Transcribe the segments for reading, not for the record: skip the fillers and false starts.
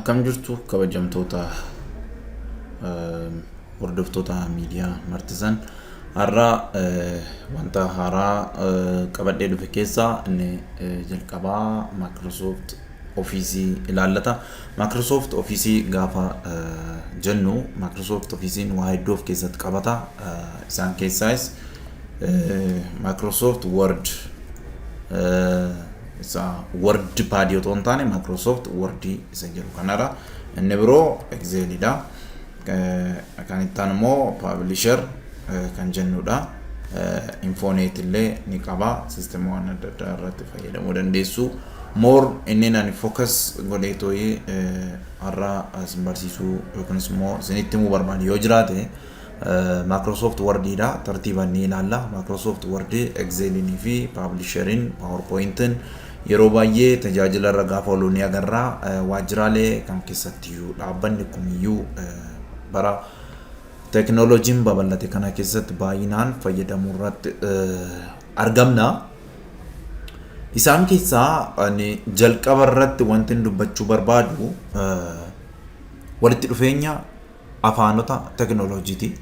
Akkam jirtu, kabajamtoota hordoftoota miidiyaa Martisan? Har'a wanta haaraa qabadhee dhufe keessaa inni jalqabaa Microsoft Office ilaallata. Microsoft Office gaafa jennu, Microsoft Office'n waa hedduu of keessatti qabata. Isaan keessaas Microsoft Word, isa Word Pad otoo hin taane Microsoft Word isa jedhu kanadha. Inni biroo Excelidha. Kan itti aanu immoo Publisher kan jennudha. Infonet illee ni qaba. Sisteemawwan adda addaa irratti fayyadamuu dandeessu. More inni ani focus godhee too'ee har'a isin barsiisuu yookiinis immoo isinitti himuu barbaadu yoo jiraate Microsoft Wordidha. Tartiibaan ni ilaalla. Microsoft Word, Excelinii fi Publisheriin, PowerPointin yeroo baay'ee tajaajila irra gaafa oolu ni agarra. Waajjiraalee kam keessattiyyuu, dhaabbanni kamiyyuu bara teekinooloojiin babal'ate kana keessatti baay'inaan fayyadamuu irratti argamna. Isaan keessaa ani jalqaba irratti wanti dubbachuu barbaadu walitti dhufeenya afaanota teekinooloojiiti.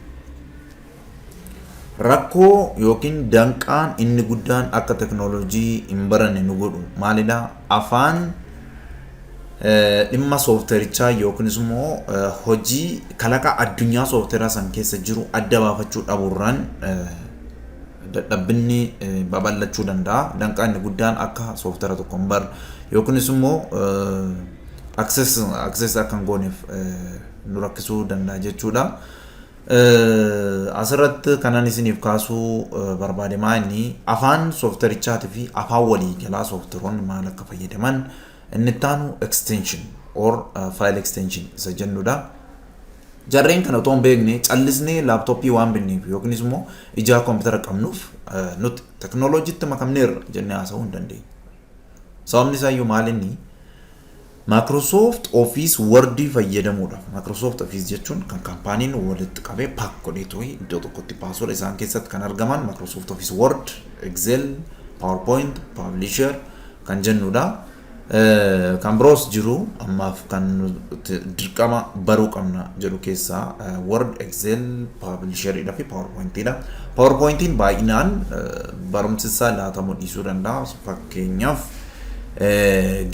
Rakkoo yookiin danqaan inni guddaan akka teekinooloojii hin baranne nu godhu maalidha? Afaan dhimma soofteerichaa yookiinis immoo hojii kalaqa addunyaa soofteeraa san keessa jiru adda baafachuu dhabuurraan dadhabbinni babal'achuu danda'a. Danqaan inni guddaan akka soofteera tokko hin barre yookiinis immoo access akka hin gooneef nu rakkisuu danda'a jechuudha. Asirratti kanan isiniif kaasuu barbaade maa inni afaan soofterichaatii fi afaan waliigalaa soofteroonni maal akka fayyadaman. Inni itti aanu extension or file extension isa jennudha. Jarreen kana otoo hin beekne callisnee laaptooppii waan binneef yookiinis immoo ijaa koompitara qabnuuf nuti teknooloojiitti makamneerra jennee haasa'uu hin dandeenyu. Sababni isaa iyyuu maal? Inni Microsoft Office Word fayyadamuudhaaf, Microsoft Office jechuun kan kaampaaniin walitti qabee pack godhee ture iddoo tokkotti baasuudha. Isaan keessatti kan argaman Microsoft Office Word, Excel, PowerPoint, Publisher kan jennudha. Kan biroos jiru, ammaaf kan nuti dirqama baruu qabna jedhu keessaa Word, Excel, Publisheridha fi PowerPointidha. PowerPointiin baay'inaan barumsi isaa laatamuu dhiisuu danda'a. Fakkeenyaaf,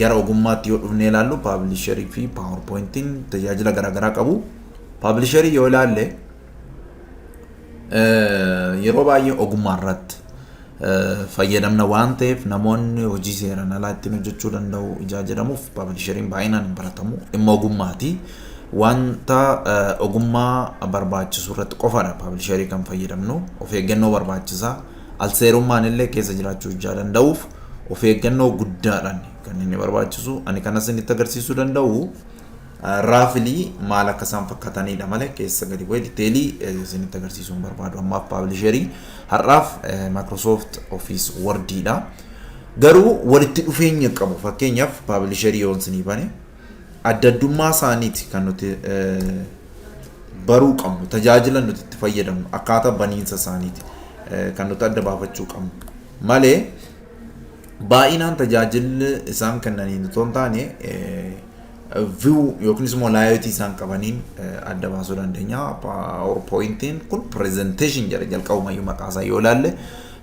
gara ogummaatti yoo dhufnee ilaallu, Publisherii fi PowerPointiin tajaajila garaagaraa qabu. Publisherii yoo ilaalle, yeroo baay'ee ogummaa irratti fayyadamna waan ta'eef, namoonni hojii seeraan alaa ittiin hojjechuu danda'u ijaa jedhamuuf Publisheriin baay'inaan hin baratamu. Dhimma ogummaati. Wanta ogummaa barbaachisu irratti qofaadha Publisherii kan fayyadamnu. Of eeggannoo barbaachisaa. Alseerummaan illee keessa jiraachuu ijaa danda'uuf of eeggannoo guddaadhaan kan inni barbaachisu. Ani kanas isinitti agarsiisuu danda'u roughly maal akka isaan fakkaatanidha malee keessa gadi bu'ee detailii isinitti agarsiisuu hin barbaadu ammaaf Publisherii. Har'aaf Microsoft Office Wordidha. Garuu walitti dhufeenya qabu. Fakkeenyaaf, Publisherii yoo isinii bane, adda addummaa isaaniiti kan nuti baruu qabnu. Tajaajila nuti itti fayyadamnu, akkaataa baniinsa isaaniiti kan nuti adda baafachuu qabnu malee, baay'inaan tajaajilli isaan kennaniin otoo hin taane view yookiinis immoo layoutii isaan qabaniin adda baasuu dandeenya. PowerPointiin kun presentation jedha jalqabumayyuu maqaa isaa yoo ilaalle.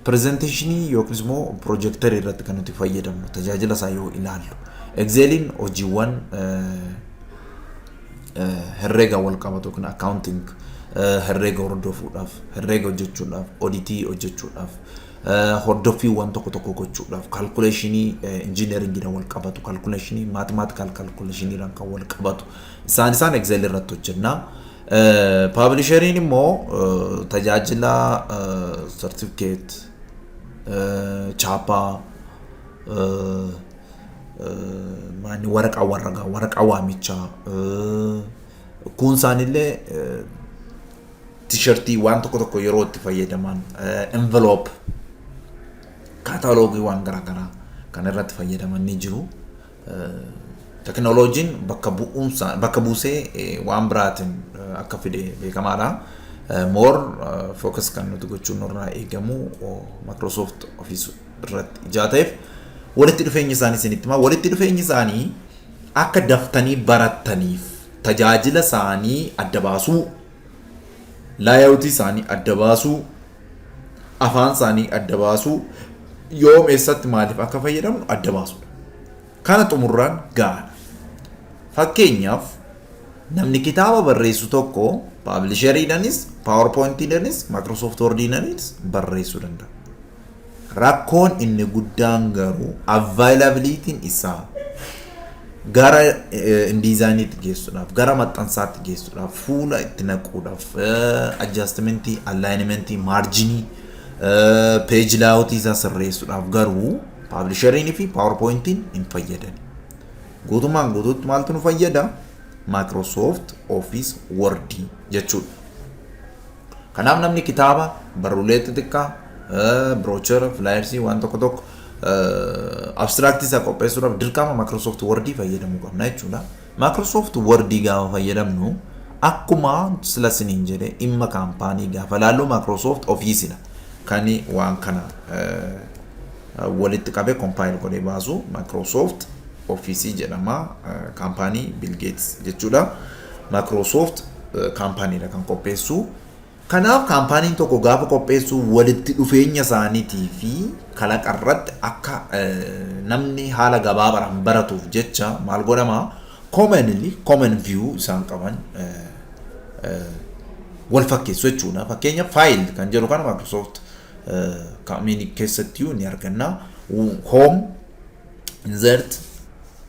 Presentationii yookiinis immoo projectorii irratti kan nuti fayyadamnu tajaajila isaa yoo ilaallu. Exceliin hojiiwwan herreega wal qabatu yookiin accounting, herreega hordofuudhaaf, herreega hojjechuudhaaf, auditii hojjechuudhaaf, hordoffiiwwan tokko tokko gochuudhaaf, calculationii engineeringiidhaan wal qabatu, calculationii mathematical calculationiidhaan kan wal qabatu isaan Excel irratti hojjenna. Publisheriin immoo tajaajila certificate, chaappaa, maanni, waraqaa warragaa, waraqaa waamichaa, kun isaanillee T-shirtii waan tokko tokko yeroo itti fayyadaman, envelope, catalogii waan garaagaraa kan irratti fayyadaman ni jiru. Teknooloojiin bakka bu'umsa bakka buusee waan biraatiin akka fide beekamaadha. More focus kan nuti gochuun nurraa eegamu Microsoft Office irratti ijaa ta'eef walitti dhufeenyi isaanii isinitti himaa. Walitti dhufeenyi isaanii Akka daftanii barattaniif tajaajila isaanii adda baasuu, layoutii isaanii adda baasuu, afaan isaanii adda baasuu, yoom, eessatti, maaliif akka fayyadamnu adda baasuudha. Kana xumurraan gahaadha. Fakkeenyaaf, namni kitaaba barreessu tokko Publisheriidhaanis, PowerPointiidhaanis, Microsoft Wordiidhaanis barreessuu danda'a. Rakkoon inni guddaan garuu availabilityn isaa gara InDesigniitti geessuudhaaf, gara maxxansaatti geessuudhaaf, fuula itti naquudhaaf, adjustmentii, alignmentii, marginii, page layoutii isaa sirreessuudhaaf garuu Publisheriinii fi PowerPointiin hin fayyadan. Guutummaan guutuutti maaltu nu fayyada? Microsoft Office Word jechuudha. Kanaaf namni kitaaba, barruulee xixiqqaa, brochure, flyersii, waan tokko tokko, abstractii isaa qopheessuudhaaf dirqama Microsoft Word fayyadamuu qabna jechuudha. Microsoft Word gaafa fayyadamnu, akkuma sila siniin jedhe, dhimma kaampaanii gaafa laallu Microsoft Officeidha. Kan waan kana walitti qabee compile godhee baasu Microsoft Office jedhama. Kaampaanii Bill Gates jechuudha. Microsoft kaampaaniidha kan qopheessu. Kanaaf kaampaaniin tokko gaafa qopheessu walitti dhufeenya isaaniitii fi kalaqa irratti akka namni haala gabaabaadhaan baratuuf jecha maal godhama? Commonly common view isaan qaban wal fakkeessu jechuudha. Fakkeenya, file kan jedhu kana Microsoft kamiin keessattiyyuu ni arganna. Home, insert,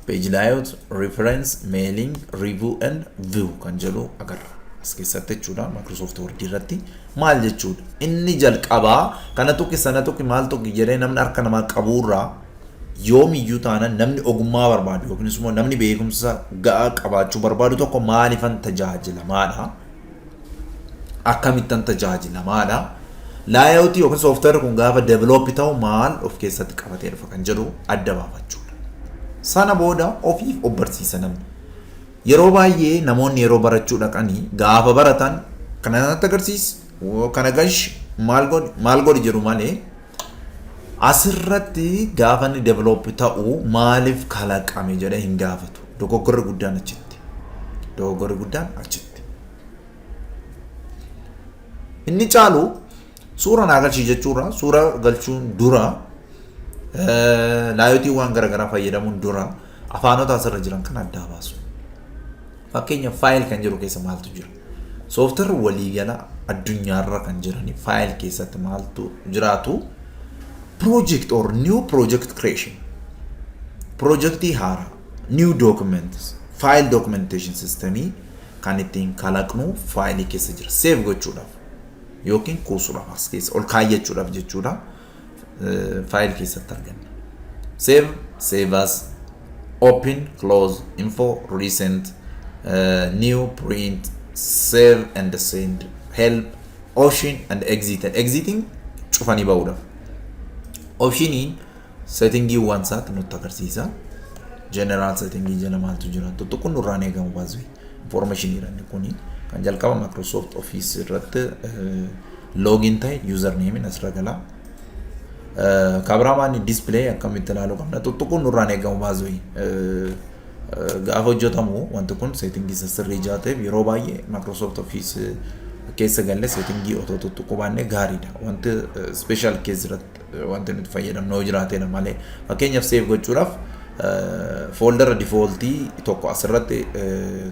page layout, reference, mailing, review and view kan jedhu agarra. As keessatti jechuudha, Microsoft Word irratti maal jechuudha? Inni jalqabaa kana tuqi, sana tuqi, maal tuqi jedhee namni harka namaa qabuurraa, yoomiyyuu taanaan namni ogummaa barbaadu yookiin immoo namni beekumsa ga'aa qabaachuu barbaadu tokko maalifan tajaajilamaadha? Akkamittan tajaajilamaadha? Layoutii yookiin softwareri kun gaafa develop ta'u maal of keessatti qabatee dhufa kan jedhu adda baafachuudha. Sana booda ofiif of barsiisa namni. Yeroo baay'ee namoonni yeroo barachuu dhaqanii gaafa baratan kana natti agarsiisi, kana gash, maal godhi, maal godhi jedhu malee, asirratti gaafa inni develop ta'u maaliif kalaqame jedhee hin gaafatu. Dogoggorri guddaan achitti. Dogoggorri guddaan achitti. Inni caalu suura naa galchii jechuurra, suura galchuun dura, layoutiiwwan garaagaraa fayyadamuun dura, afaanota asirra jiran kan addaa baasu. Fakkeenya, file kan jedhu keessa maaltu jira? Software waliigala addunyaarra kan jirani file keessatti maaltu jiraatu? Project or new project creation. Projectii haaraa, new documents, file documentation systemii kan ittiin kalaqnu fileii keessa jira. Save gochuudhaaf yookiin kuusuudhaaf, as keessa ol kaayyachuudhaaf jechuudha. File keessatti arganna. Save, save as, open, close, info, recent, new, print, save and send, help, option and exit. Exiting cufanii ba'uudhaaf. Optioniin settingiiwwan isaatti nutti agarsiisa. General settingii jala maaltu jira? Tuttuqun nurraan eegamu baasii. Information inni kuni kan jalqaba Microsoft Office irratti login ta'e username asirra gala. Kaabiraamaan display akkamitti ilaaluu qabna? Tuttuquun nurraan eegamu baasii. Gaafa hojjetamu wanti kun settingii isa sirrii ijaa ta'eef yeroo baay'ee Microsoft Office keessa galle settingii otoo tuttuquu baannee gaariidha. Wanti special case irratti wanti nuti fayyadamnu yoo jiraatedha malee. Fakkeenyaaf, save gochuudhaaf foldera defaultii tokko asirratti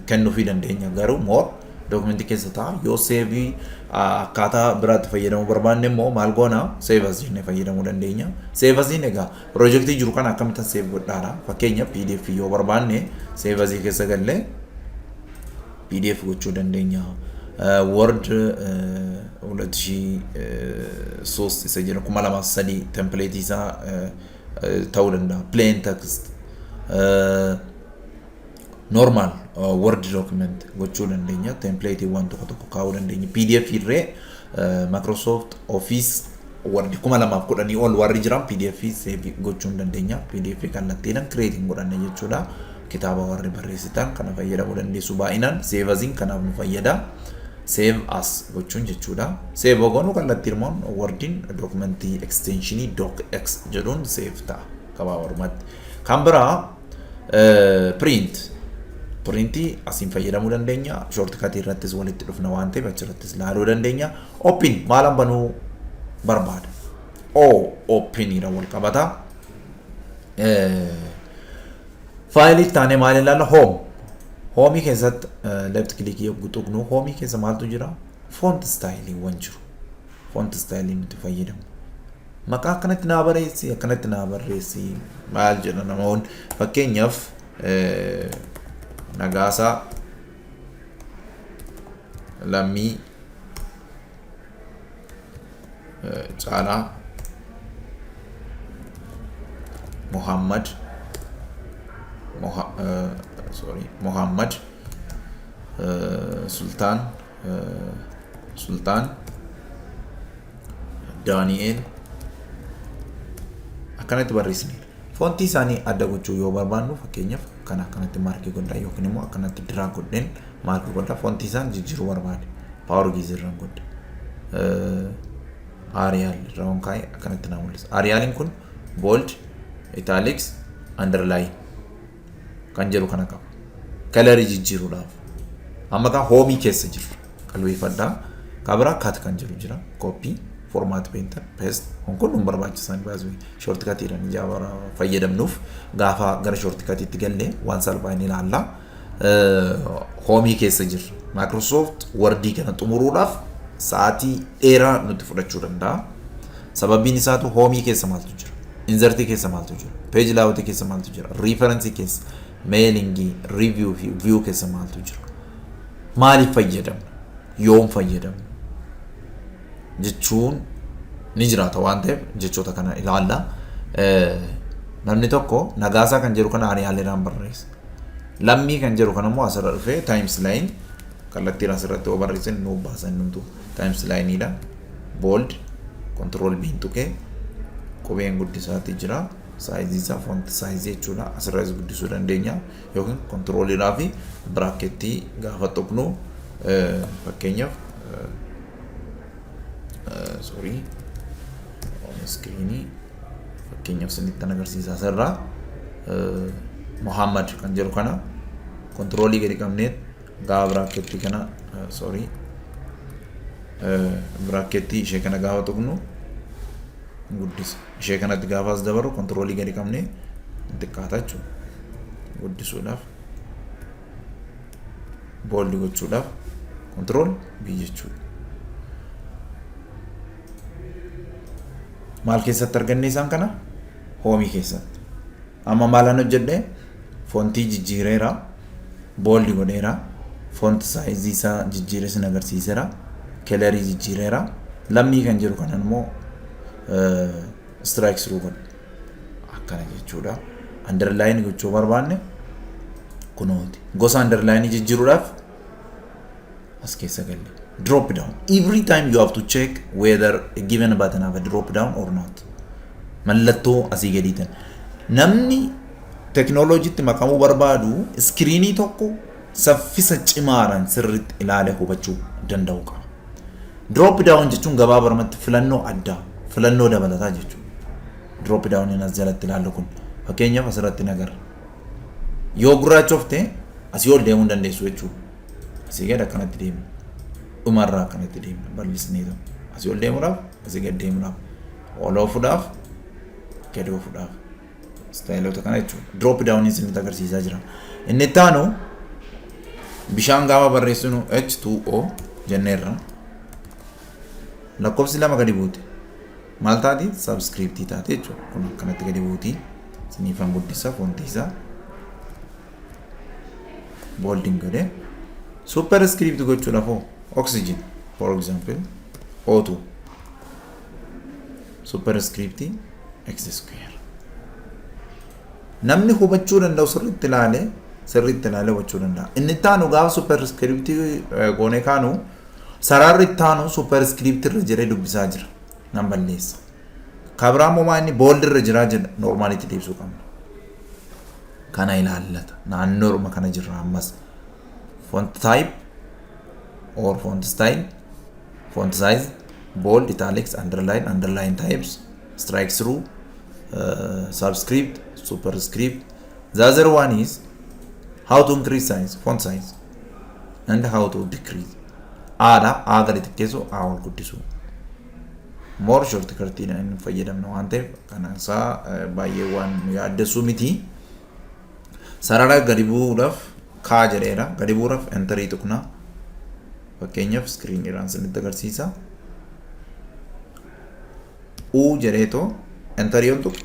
kennuufii dandeenya, garuu more documentii keessa ta'a. Yoo saveii akkaataa biraatti fayyadamuu barbaanne immoo maal goona? Save as jennee fayyadamuu dandeenya. Save asiin egaa projectii jiru kana akkamittan save godhaadha. Fakkeenya, PDF yoo barbaanne save asii keessa gallee PDF gochuu dandeenya. Word 2003 isa jedhu, 2003 templateii isaa ta'uu danda'a. Plain text, normal Word document gochuu dandeenya. Templateiiwwan tokko tokko kaa'uu dandeenya. PDF irree Microsoft Office Word 2010 ol warri jiran PDF save gochuu dandeenya. PDF kallattiidhaan creating godhanne jechuudha. Kitaaba warri barreessitan kana fayyadamuu dandeessu baay'inaan. Save asiin kanaaf nu fayyada. Save as gochuun jechuudha. Save goonu kallattii immoo Wordiin documentii extensionii docx jedhuun save ta'a gabaabumatti. Kan biraa Print. Printii asiin fayyadamuu dandeenya. Shortcutii irrattis walitti dhufna waan ta'eef achirrattis ilaaluu dandeenya. Open maalan banuu barbaada? O openiidha wal qabata. Faayilii taanee maal ilaalla? Home. Homeii keessatti left clickii yogguu tuqnu homeii keessa maaltu jira? Font styleiiwwan jiru. Font styleii nuti fayyadamu. Maqaa akkanatti naa barreessi, akkanatti naa barreessi maal jedha namoonni? Fakkeenyaaf, Nagaasaa Lammii Caalaa Muhammad, sorry, Muhammad Sultaan, Sultaan Daani'eel akkanatti barreessineera. Fontii isaanii adda gochuu yoo barbaannu, fakkeenyaaf, kan akkanatti markii godhaa yookiin immoo akkanatti drag godheen markii godhaa, fontii isaan jijjiiruu barbaade. Power Geez irraan godhe. Arial irra waan kaa'e akkanatti naa mul'isa. Arialiin kun bold, italics, underline kan jedhu kana qaba. Colorii jijjiiruudhaaf. Amma kaa homeii keessa jirra. Qalbeeffadhaa. Kabiraa cut kan jedhu jira. Copy, format painter, paste. Kun nu barbaachisan baasuu shortcutiidhaan ijaa fayyadamnuuf gaafa gara shortcutiitti galle waan salphaa inni ilaalla. Homeii keessa jirra. Microsoft Wordii kana xumuruudhaaf sa'aatii dheeraa nutti fudhachuu danda'a. Sababiin isaatu homeii keessa maaltu jira? Insertii keessa maaltu jira? Page layoutii keessa maaltu jira? Referenceii keessa, mailingii, review fi view keessa maaltu jira? Maaliif fayyadamna? Yoom fayyadamna? Jechuun ni jiraata waan ta'eef jechoota kana ilaalla. Namni tokko Nagaasaa kan jedhu kana Arialiidhaan barreessa. Lammii kan jedhu kana immoo asirra dhufee Times Line kallattiin asirratti yoo barreessan nu baasan numtu Times Lineiidha. Bold, control B'n tuqee qubeen guddisaatti jira. Sizeii isaa, font sizeii jechuudha. Asirras guddisuu dandeenya yookiin controliidhaa fi bracketii gaafa tuqnu, fakkeenyaaf, sorry, screenii fakkeenyaaf sinittan agarsiisa, asirraa Muhammad kan jedhu kana controlii gadi qabneet gaafa bracketii kana, sorry, bracketii ishee kana gaafa tuqnu guddisa. Ishee kanatti gaafa as dabaru controlii gadi qabnee xiqqaata jechuudha. Guddisuudhaaf, bold gochuudhaaf control B jechuudha. Maal keessatti arganne isaan kana? Homeii keessatti. Amma maalan hojjedhe? Fontii jijjiireera, bold godheera, font sizeii isaa jijjiiree sin agarsiiseera, colorii jijjiireera, Lammii kan jedhu kanan immoo strike through godhe. Akkana jechuudha. Underline gochuu barbaanne kunooti. Gosa underline jijjiiruudhaaf as keessa galle. Drop down. Every time you have to check whether a given button have a drop down or not. Mallattoo asii gadiitan. Namni teknooloojiitti makamuu barbaadu screenii tokko saffisa cimaadhaan sirriitti ilaalee hubachuu danda'u qaba. Drop down jechuun gabaabumatti filannoo addaa, filannoo dabalataa jechuudha. Drop down as jalatti ilaallu kun fakkeenyaaf asirratti nagarra. Yoo gurraachofte asii ol deemuu hin dandeessu jechuudha. Asii gad akkanatti deemna. Dhumarraa akkanatti deemna bal'isnee ta'u. Asii ol deemuudhaaf, asii gad deemuudhaaf, ol oofuudhaaf, gad oofuudhaaf. Styleota kana jechuudha. Drop down isinitti agarsiisaa jira. Inni itti aanu bishaan gaafa barreessinu H2O jenneerra. Lakkoofsi lama gadi buute. Maal taati? Subscriptii taate jechuudha. Kun akkanatti gadi buuti. Siniifan guddisa fontii isaa. Bolding godhee. Superscript gochuudhaaf hoo, oxygen for example, O2, superscript x square. Namni hubachuu danda'u sirriitti ilaalee hubachuu danda'a. Inni itti aanu gaafa superscript goonee kaanu sararri itti aanu superscript irra jiree dubbisaa jira. Nan balleessa. Kabraa immoo inni bold irra jiraa jedha, normalitti deebisuu qabna. Kana ilaallata. Naannoodhuma kana jirra ammas. Font type or font style, font size, bold, italics, underline, underline types, strike through, subscript, superscript, The other one is how to increase size, font size, and how to decrease. Aadha A gadi xiqqeessu, A ol guddisu. More shortcutiidhaan inni fayyadamna waan ta'eef kana isaa baay'ee waan nu yaaddessuu miti. Sarara gadi bu'uudhaaf kaa jedheera. Gadi bu'uudhaaf enterii tuqna. Fakkeenyaaf screeniidhaan isinitti agarsiisa. U jedheetoo enterii yoon tuqu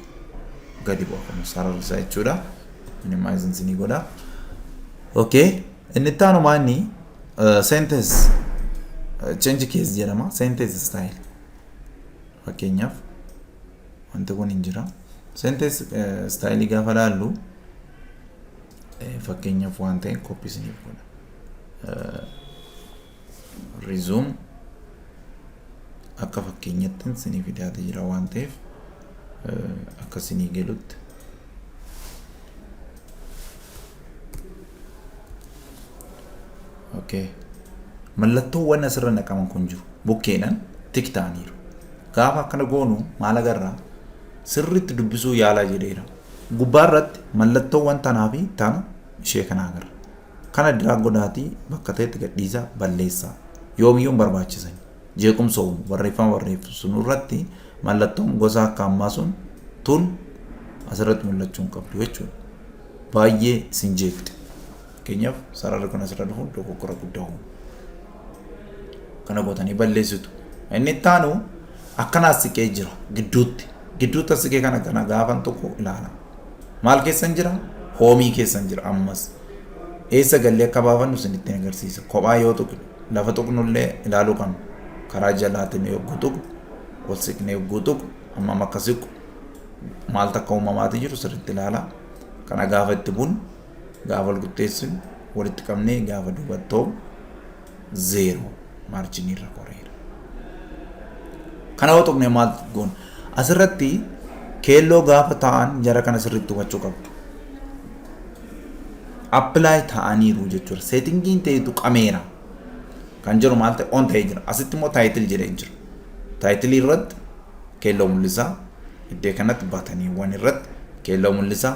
gadi bu'a kun sararri isaa jechuudha. Minimize isinii godha. Okay. Inni itti aanu maanni sentence change case jedhama. Sentence style. Fakkeenyaaf wanti kun hin jira. Sentence style gaafa laallu, fakkeenyaaf waan ta'e copy isiniif godha. Resume akka fakkeenyatti isinii fidaate jira waan ta'eef akka isinii galutti. Okay. Mallattoowwan asirra naqaman kun jiru. Bukkeedhaan tick ta'aniiru. Gaafa akkana goonu maal agarraa? Sirriitti dubbisuu yaalaa jedheera. Gubbaa irratti mallattoowwan tanaa fi tana ishee kana agarra. Kana drag godhaatii bakka ta'etti gadhiisaa, balleessaa. Yoomiyyuu hin barbaachisan. Jeequmsa uumu, barreeffama barreessu irratti mallattoon gosa akka ammaa sun tun asirratti mul'achuu hin qabdu jechuudha. Baay'ee isin jeeqxi. Fakkeenyaaf sararri kun asirra dhufuun dogoggora guddaa uumu. Kana gootanii balleessitu. Inni itti aanu akkanaas siqee jira gidduutti. Gidduutti as siqee kana gaafan tokko ilaala. Maal keessan jira? Homeii keessan jira ammas. Eessa gallee akka baafannu isinitti agarsiisa. Kophaa yoo tuqnu, lafa tuqnullee ilaaluu qabna. Karaa jalaatiin yogguu tuqnu, ol siqnee yogguu tuqnu, hammam akka siqu, maal takka uumamaati jiru sirriitti ilaala. Kana gaafa itti bunu, gaafa wal qixxeessinu, walitti qabnee gaafa duubattoo zero marginii irra koreera. Kana yoo tuqne maal goona? Asirratti keelloo gaafa ta'an jara kana sirriitti hubachuu qabdu. Apply ta'aniiru jechuudha. Settingiin ta'e tuqameera. Kan jiru maal ta'e on ta'ee jira. Asitti immoo title jedhee jira. Titleii irratti keelloo mul'isaa. Iddoo kanatti buttoniiwwan irratti keelloo mul'isaa.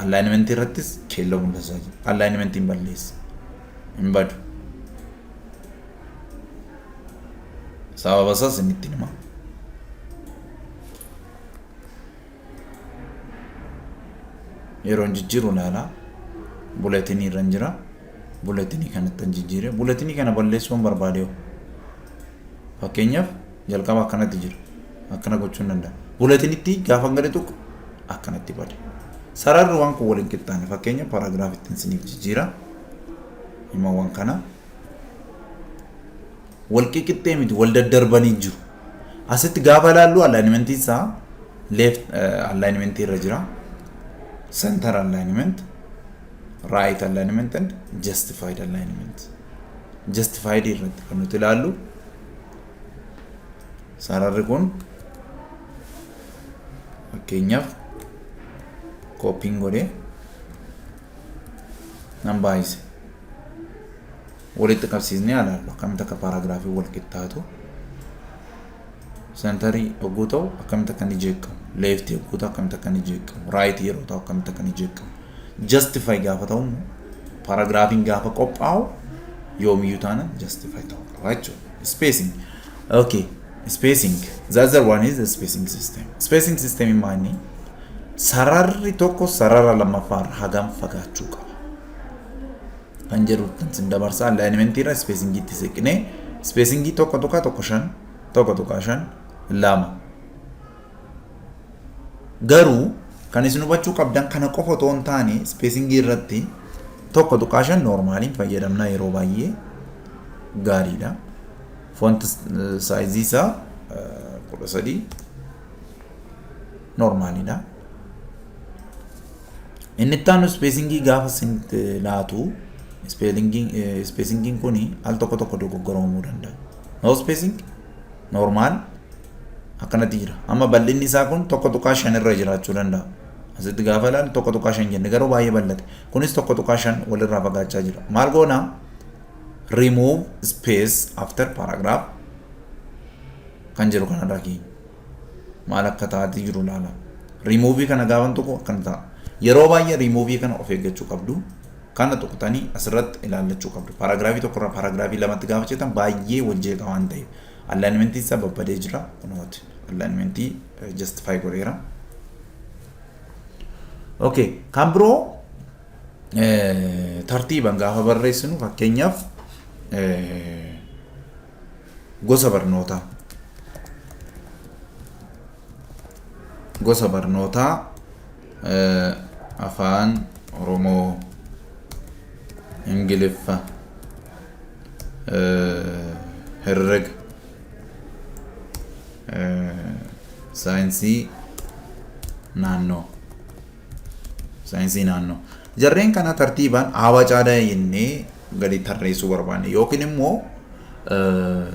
Alignmentii irrattis keelloo mul'isaa jira. Alignmentiin balleessa. Hin badu. Sababa isaas inni ittiin hima. Yeroon jijjiiru ilaalaa. Bulletinii irra jira. Bulletinii kanatti hin jijjiire. Bulletinii kana balleessuun barbaade hoo? Fakkeenyaaf jalqaba akkanatti jira. Akkana gochuu hin danda'a. Bulletinitti gaafa gadi tuqu akkanatti bade. Sararri waan kun waliin qixxaane, fakkeenya paragraphittiin isiniif jijjiira. Himawwan kana. Wal qixxee miti, wal daddarbanii jiru. Asitti gaafa ilaallu alignmentii isaa left alignmentii irra jira. Center alignment, right alignment and justified alignment. Justified irratti kan nuti ilaallu sararri kun fakkeenyaaf copyiin godhee nan baay'ise. Walitti qabsiisnee ilaallu akkamitti akka paragraphii wal qixxaatu. Centerii yogguu ta'u akkamitti akka inni jeeqamu, leftii yogguu ta'u akkamitti akka inni jeeqamu, rightii yeroo ta'u akkamitti akka inni jeeqamu. Justify gaafa ta'u immoo paragraphiin gaafa qophaa'u yoomiyyuu taanaan justify ta'uu qaba jechuudha. Spacing. Okay. Spacing. The other one is the spacing system. Spacing system maali? Sararri tokko sarara lammaffaarra hagam fagaachuu qaba kan jedhu sin dabarsa. Alignmentii irra spacingiitti siqnee spacingii 1.15, 1.52. Garuu kan isin hubachuu qabdan kana qofa otoo hin taane, spacingii irratti 1.5 normaliin fayyadamna, yeroo baay'ee gaariidha. Font sizeii isaa 13 normaliidha. Inni itti aanu spacingii gaafa isin laatu, spacingiin kun al tokko tokko dogoggora uumuu danda'a. No spacing, normal akkanatti jira. Amma bal'inni isaa kun 1.5 irra jiraachuu danda'a. Asitti gaafa ilaalu 1.5 jenne, garuu baay'ee bal'ate. Kunis 1.5 walirraa fagaachaa jira. Maal goona? Remove space after paragraph kan jedhu kanarraa keenya. Maal akka taatee jiru ilaala. Remove kana gaafan tokko akkana ta'a. Yeroo baay'ee riimuuvii kana of eeggachuu qabdu. Kana tuqxanii asirratti ilaallachuu qabdu. Paraagiraafii tokkorraa paraagiraafii lamatti gaafa ceetan baay'ee wal jeeqa waan ta'eef. Alignmentii isaa babbadee jira. Kunooti. Alignmentii justify godheera. Okay. Kan biroo tartiiban gaafa barreessinu, fakkeenyaaf gosa barnootaa Afaan Oromoo, Ingiliffa, herrega, saayinsii naannoo, saayinsii naannoo. Jarreen kana tartiibaan hawa caadaa jennee gadi tarreessuu barbaanne yookiin immoo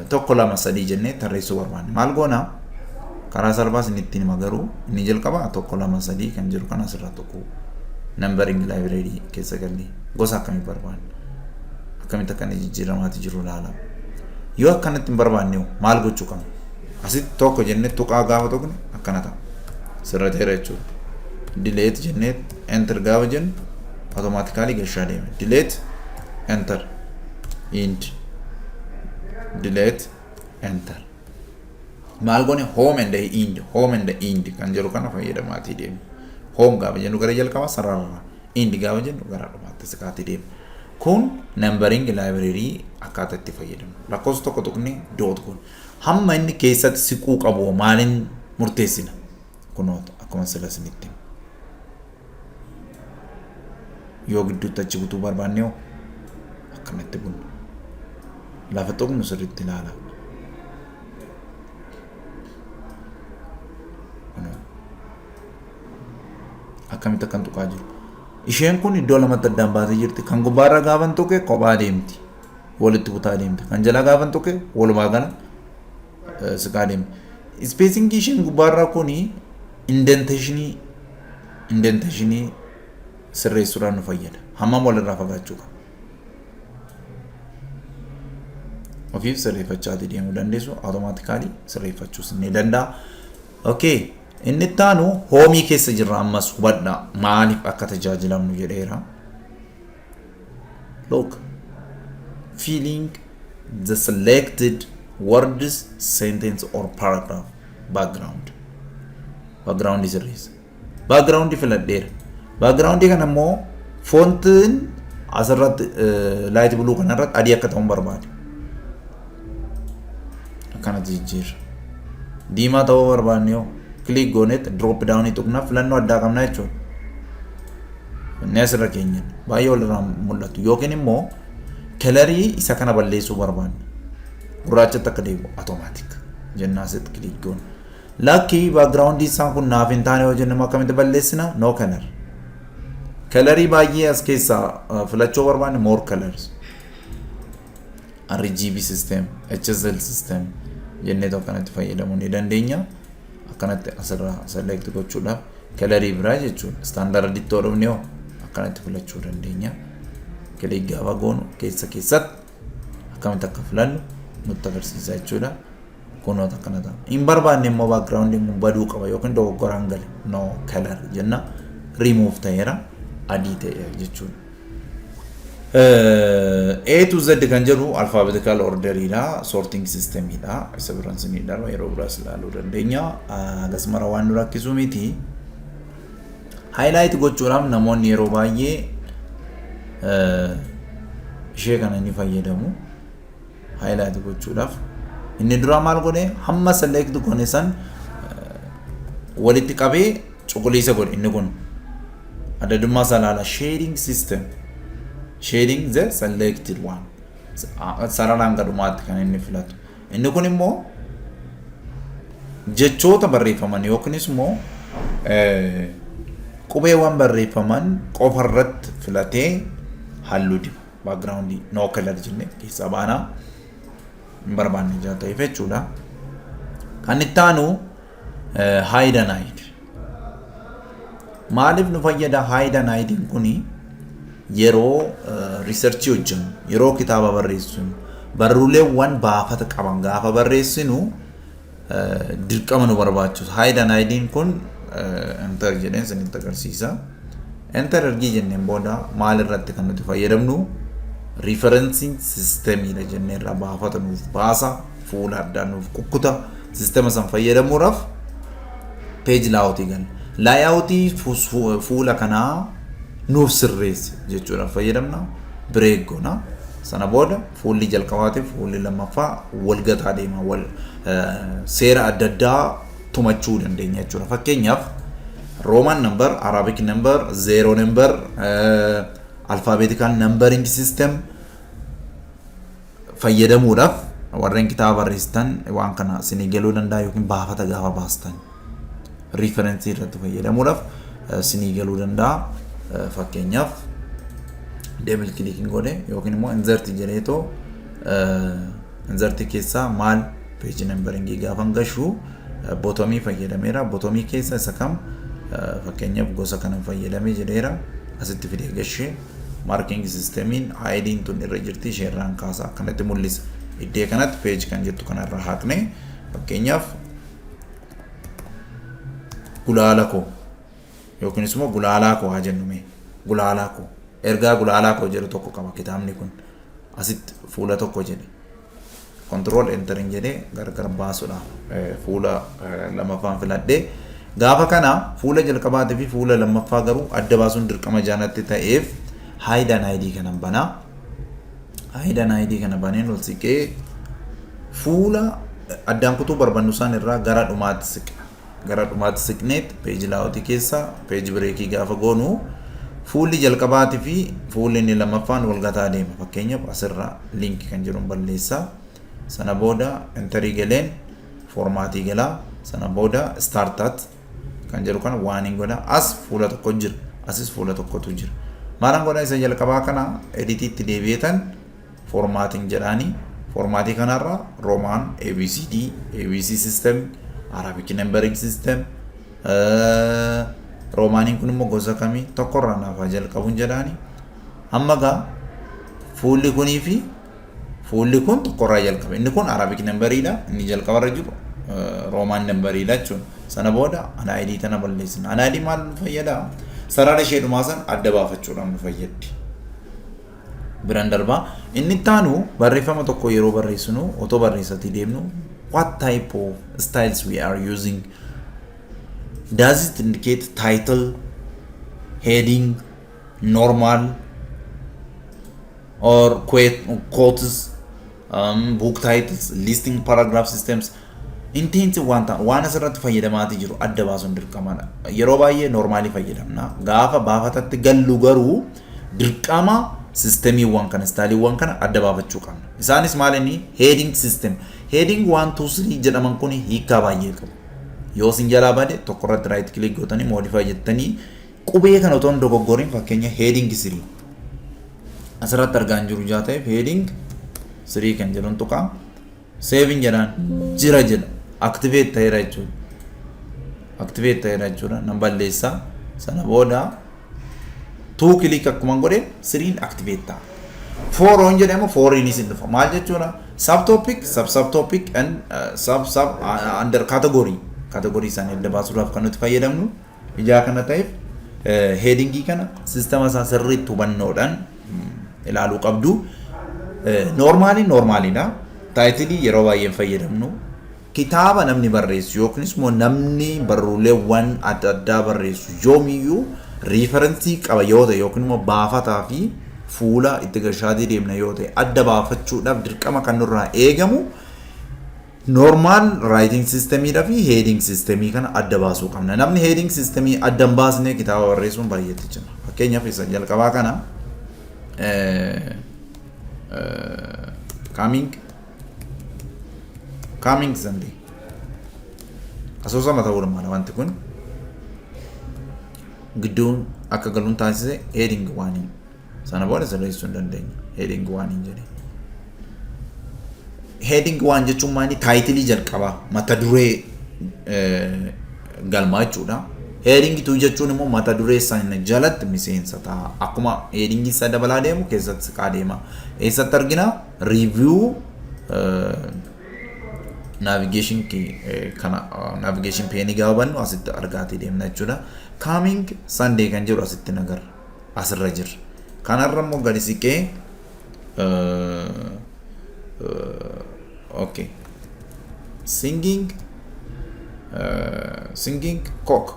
tokko, lama, sadii jennee tarreessuu barbaanne maal goona? Karaa salphaa isinitti hima garuu inni jalqaba tokko, lama, sadii kan jiru kana asirraa tokko numbering library keessa gallee gosa akkamii barbaanne, akkamitti akka inni jijjiiramaati jiru ilaala. Yoo akkanatti hin barbaanne maal gochuu qabna? Asitti tokko jennee tuqaa gaafa tuqne akkana ta'a. Sirrateera jechuudha. Delete jennee enter gaafa jennu automatically gashaa deema. Delete, enter, end, delete, enter. Maal goone? Home and end, home and end kan jedhu kana fayyadamaatii deemu. Home gaafa jennu gara jalqabaa sararra, end gaafa jennu gara dhumaatti siqaatii deema. Kun numbering library akkaataa itti fayyadamnu. Lakkoofsa tokko tuqnee dot kun hamma inni keessatti siquu qabu maaliin murteessina? Kunoota akkuma sila isinitti. Yoo gidduutti achi butuu barbaanne hoo akkanatti bunna. Lafa tuqnu sirriitti ilaala. Kunoo. Akkamitti akkan tuqaa jiru. Isheen kun iddoo lamatti addaan baatee jirti. Kan gubbaarra gaafan tuqe kophaa deemti. Walitti butaa deemti. Kan jalaa gaafan tuqe walumaa gala siqaa deemti. Spacingii isheen gubbaarraa kuni indentationii sirreessuudhaan nu fayyada. Hammam walirraa fagaachuu qaba. Ofiif sirreeffachaatii deemuu dandeessu, automatically sirreeffachuus ni danda'a. Okay. Inni itti aanu homeii keessa jirra ammas, hubadhaa, maaliif akka tajaajilamnu jedheera. Look, filling the selected words, sentence or paragraph background. Background sirreessa. Background filadheera. Background kana immoo fontiin asirratti light blue kanarratti adii akka ta'uun barbaade. Akkanatti jijjiirra. Diimaa ta'uu barbaanne yoo click goonetti drop down tuqna, filannoo addaa qabna jechuudha. Inni asirra keenya baay'ee walirraa mul'atu yookiin immoo colorii isa kana balleessuu barbaanne, gurraachatti akka deebi'u automatic jennaa asitti click goone. Lakkii, background isaan kun naaf hin taane yoo jennu akkamitti balleessina? No color. Colorii baay'ee as keessaa filachuu barbaanne, more colors. RGB system, HSL system jennee akkanatti fayyadamuu ni dandeenya. Akkanatti asirraa select gochuudhaaf colorii biraa jechuudha. Standarditti yoo dhufne hoo akkanatti filachuu dandeenya. Click gaafa goonu keessa keessatti akkamitti akka filannu nutti agarsiisa jechuudha. Kunoota akkana ta'a. Hin barbaanne immoo backgroundiin kun baduu qaba yookiin dogoggoraan gale, no color jenna, remove ta'eera, adii ta'e jechuudha. A to Z kan jedhu alphabetical orderiidha, sorting systemidha. Isa biraan sinii darba, yeroo biraas ilaaluu dandeenya. Akkasumara waan nu rakkisu miti. Highlight gochuudhaaf namoonni yeroo baay'ee ishee kana ni fayyadamu. Highlight gochuudhaaf. Inni dura maal godhe? Hamma select goone san walitti qabee cuquliisa godhe inni kun. Adadummaa isaa ilaala. Shading system. Shading the selected one. Sararaan gadhumaatti kan inni filatu. Inni kun immoo jechoota barreeffaman yookiinis immoo qubeewwan barreeffaman qofa irratti filatee halluu diba. Background no color jennee keessaa baanaa, hin barbaanne jaa ta'eef jechuudha. Kan itti aanu hide and hide. Maaliif nu fayyada hide and hide kuni? Yeroo researchii hojjennu, yeroo kitaaba barreessinu, barruuleewwan baafata qaban gaafa barreessinu dirqama nu barbaachisu. Hide and hide kun enter jedheen isinitti agarsiisa. Enter ergii jenneen booda maal irratti kan nuti fayyadamnu? Referencing systemiidha jennee irraa baafata nuuf baasa, fuula addaa nuuf kukkuta. Sistema san fayyadamuudhaaf page layoutii gala. Layoutii fuula kanaa nuuf sirreesse jechuudhaaf fayyadamna. Break goona. Sana booda fuulli jalqabaatiif fuulli lammaffaa wal gataa deema. Wal seera adda addaa tumachuu dandeenya jechuudha. Fakkeenyaaf, Roman number, Arabic number, zero number, alphabetical numbering system fayyadamuudhaaf warreen kitaaba barreessitan waan kana isinii galuu danda'a, yookiin baafata gaafa baastan referencii irratti fayyadamuudhaaf isinii galuu danda'a. Fakkeenyaaf, double clicking godhe yookiin immoo insert jedheetoo insert keessaa maal page numberingii gaafa gashu bottomii fayyadameera. Bottomii keessa isa kam? Fakkeenyaaf, gosa kana fayyadamee jedheera, asitti fidee gashee. Marking systemiin ID'n tun irra jirti, ishee irraan kaasa, akkanatti mul'isa. Iddoo kanatti page kan jettu kanarra haqne, fakkeenyaaf gulaala koo yookiinis immoo gulaalaa koo haa jennu. Mee gulaalaa koo, ergaa gulaalaa koo jedhu tokko qaba kitaabni kun. Asitti fuula tokko jedhe, control entering jedhee gargar baasuudhaaf fuula lammaffaan filadhee. Gaafa kana fuula jalqabaatii fi fuula lammaffaa garuu adda baasuun dirqama jaanatti ta'eef hide unhide kanan banaa. Hide unhide kana baneen ol siqee fuula addaan kutuu barbaannu isaan irraa gara dhumaatti siqna. Gara dhumaatti siqneet page layoutii keessa page breakii gaafa goonu fuulli jalqabaatii fi fuulli inni lammaffaan wal gataa deema. Fakkeenyaaf, asirra link kan jedhuun balleessaa. Sana booda enterii galeen formatii galaa. Sana booda start at kan jedhu kana waan hin godha. As fuula tokko jira. Asis fuula tokkotu jira. Maalan godha? Isa jalqabaa kana editiitti deebi'eetan formatting jedhaanii, formatii kanarra Roman, ABCD, ABC system, Arabic numbering system, Romaniin kun immoo gosa kamii? Tokkorraa naaf haa jalqabuun jedhaani. Amma gaa fuulli kunii fi fuulli kun tokkorraa jalqabe. Inni kun Arabic numberiidha. Inni jalqabarra jiru Roman numberiidha jechuudha. Sana booda unhide tana balleessina. Unhide maal nu fayyada? Sarara ishee dhumaa san adda baafachuudhaan nu fayyaddi. Biraan darbaa. Inni itti barreeffama tokko yeroo barreessinu, otoo barreessatii deemnu, what type of styles we are using? Does it indicate title, heading, normal or quotes, book titles, listing, paragraph systems? Intensi wanta waan asirratti fayyadamaatii jiru adda baasuun dirqamadha. Yeroo baay'ee normalii fayyadamna. Gaafa baafatatti gallu garuu dirqama systemiiwwan kana, styleiiwwan kana adda baafachuu qabna. Isaanis maal? Inni heading system. Heading 1, 2, 3 jedhaman kun hiikaa baay'ee qabu. Yoo isin jalaa bade tokko irratti right click gootanii modify jettanii qubee kana otoo hin dogoggoriin, fakkeenya, heading 3 asirratti argaa hin jiru jaa ta'eef, heading 3 kan jedhuun tuqaa, saving jedhaan, jira jedha, activate ta'eera jechuudha. Activate ta'eera jechuudha. Nan balleessaa. Sana booda two click akkuma godheen threen activate ta'a. Four jedhamu fouriinis hin dhufa. Maal jechuudha? Subtopic, sub subtopic and sub sub under category. Category isaanii adda baasuudhaaf kan nuti fayyadamnu ijaa kana ta'eef headingii kana sistema isaa sirriitti hubannoodhaan ilaaluu qabdu. Normalii normaliidha. Titleii yeroo baay'ee fayyadamnu. Kitaaba namni barreessu yookiis immoo namni barruuleewwan adda addaa barreessu yoomiyyuu referencii qaba yoo ta'e, yookiin immoo baafataa fi fuula itti gashaatii deemna yoo ta'e, adda baafachuudhaaf dirqama kan nurraa eegamu normal writing systemiidha fi heading systemii kana adda baasuu qabna. Namni heading systemii adda hin baasne kitaaba barreessuun baay'eetti jira. Fakkeenyaaf, isa jalqabaa kana coming Sunday asoosama ta'uu mala. Wanti kun gidduun akka galuun taasise heading waaniin sana booda sirreessuu hin dandeenya. Heading waaniin jedhe. Heading waan jechuun maali? Titleii jalqabaa, mata duree galmaa jechuudha. Heading two jechuun immoo mata duree sana jalatti miseensa ta'a. Akkuma heading isa dabalaa deemu keessatti siqaa deema. Eessatti argina? Review Navigation kana, navigation pane gaafa bannu asitti argaatii deemna jechuudha. Coming Sunday kan jedhu asitti nagarra. Asirra jira. Kanarra immoo gadi siqee, okay, singing cock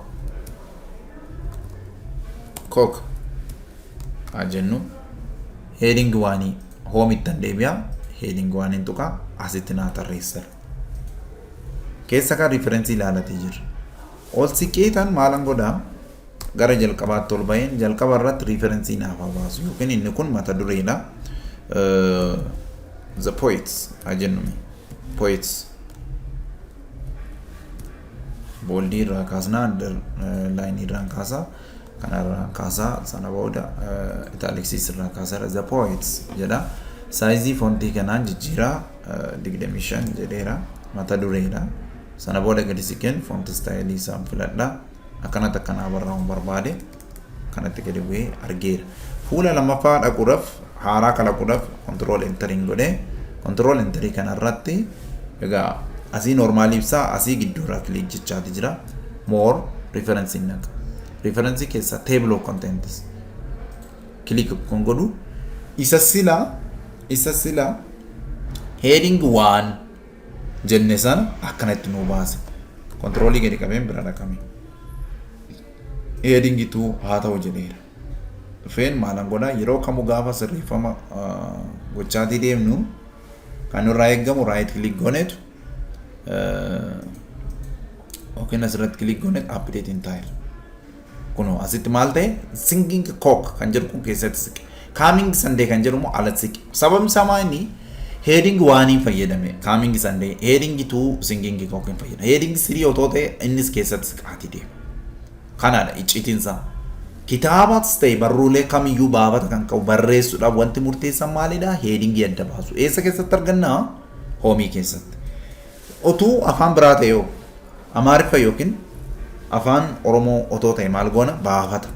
haa jennu. Heading one homeittan deebi'a. Heading oneiin tuqa, asitti naa tarreessara. Keessa kan reference ilaalatee jira. Ol siqeetan maalan godhaa? Gara jalqabaatti ol baheen jalqaba irratti reference naaf haa baasu, yookiin inni kun mata dureedha. The Poets haa jennumi. Poets. Bold irraa kaasnaa, underline irraan kaasaa, kanarraan kaasaa, sana booda italics irraa kaasaa, The Poets jedha. Size font kanaan jijjiiraa 25 jedheera, mata dureedha. Sana booda gadi siqeen font style isaan filadha. Akkanatti akkanaa barraa'uun barbaade kanatti gadi bu'ee argeera. Fuula lammaffaa dhaquudhaaf, haaraa kalaquudhaaf, control enteriin godhee, control enter kanarratti egaa asii normal ibsaa, asii gidduurraa click jechaati jira. More, reference naqa. Reference keessa table of contents click kan godhu isa sila heading 1 jenne sana akkanatti nuu baase. Control gadi qabeen bira dhaqame. Heading 2 haa ta'u jedheera. Dhufeen maalan godhaa? Yeroo kamuu gaafa sirreeffama gochaatii deemnu kan nurraa eeggamu right click goonetu yookiin asirratti click goonetu update entire. Kunoo asitti maal ta'e? Singing cock kan jedhu kun keessatti siqe. Coming Sunday kan jedhu immoo alatti siqe. Sababni isaa maal? Inni heading oneiin fayyadame Coming Sunday, heading 2 singing cock hin fayyadame. Heading 3 otoo ta'e innis keessatti siqaatii deema. Kanaadha icciitiin isaa. Kitaabas ta'e barruulee kamiyyuu baafata kan qabu barreessuudhaaf wanti murteessan maalidha? Heading adda baasu. Eessa keessatti argannaa? Home keessatti. Otuu afaan biraa ta'e yoo Amaariffa yookiin afaan Oromoo otoo ta'e maal goona? Baafata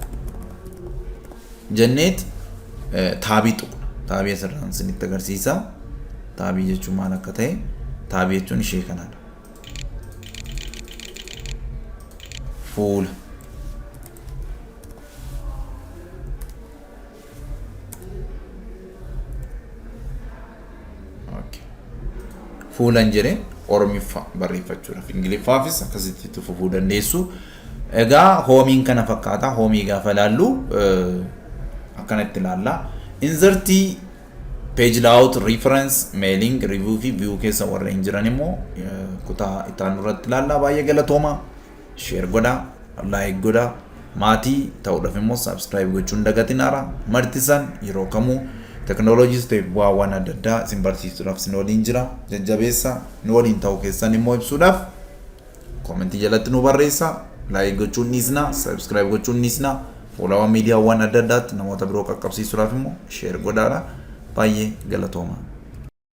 jenneet tab tuqna. Tab asirraan isinitti agarsiisa. Tab jechuun maal akka ta'e, tab jechuun ishee kanadha. Fuula. Okay. Fuulan jedhee Oromiffa barreeffachuudhaaf, Ingiliffaafis akkasitti itti fufuu dandeessu. Egaa homeiin kana fakkaata. Home gaafa ilaallu akkanatti ilaalla. Insert, page layout, reference, mailing, review fi view keessa warreen jiran immoo kutaa itti aanu irratti ilaalla. Baay'ee galatooma. Share godhaa, like godhaa. Maatii ta'uudhaaf immoo subscribe gochuun dagatinaara. Martisan yeroo kamuu teknooloojiis ta'e bu'aawwan adda addaa isin barsiisuudhaaf isin waliin jira. Jajjabeessa nu waliin ta'uu keessan immoo ibsuudhaaf comment jalatti nu barreessa. Like gochuun dhiisna, subscribe gochuun dhiisna. Fuulawwan miidiyaawwan adda addaatti namoota biroo qaqqabsiisuudhaaf immoo share godhaadha. Baay'ee galatooma.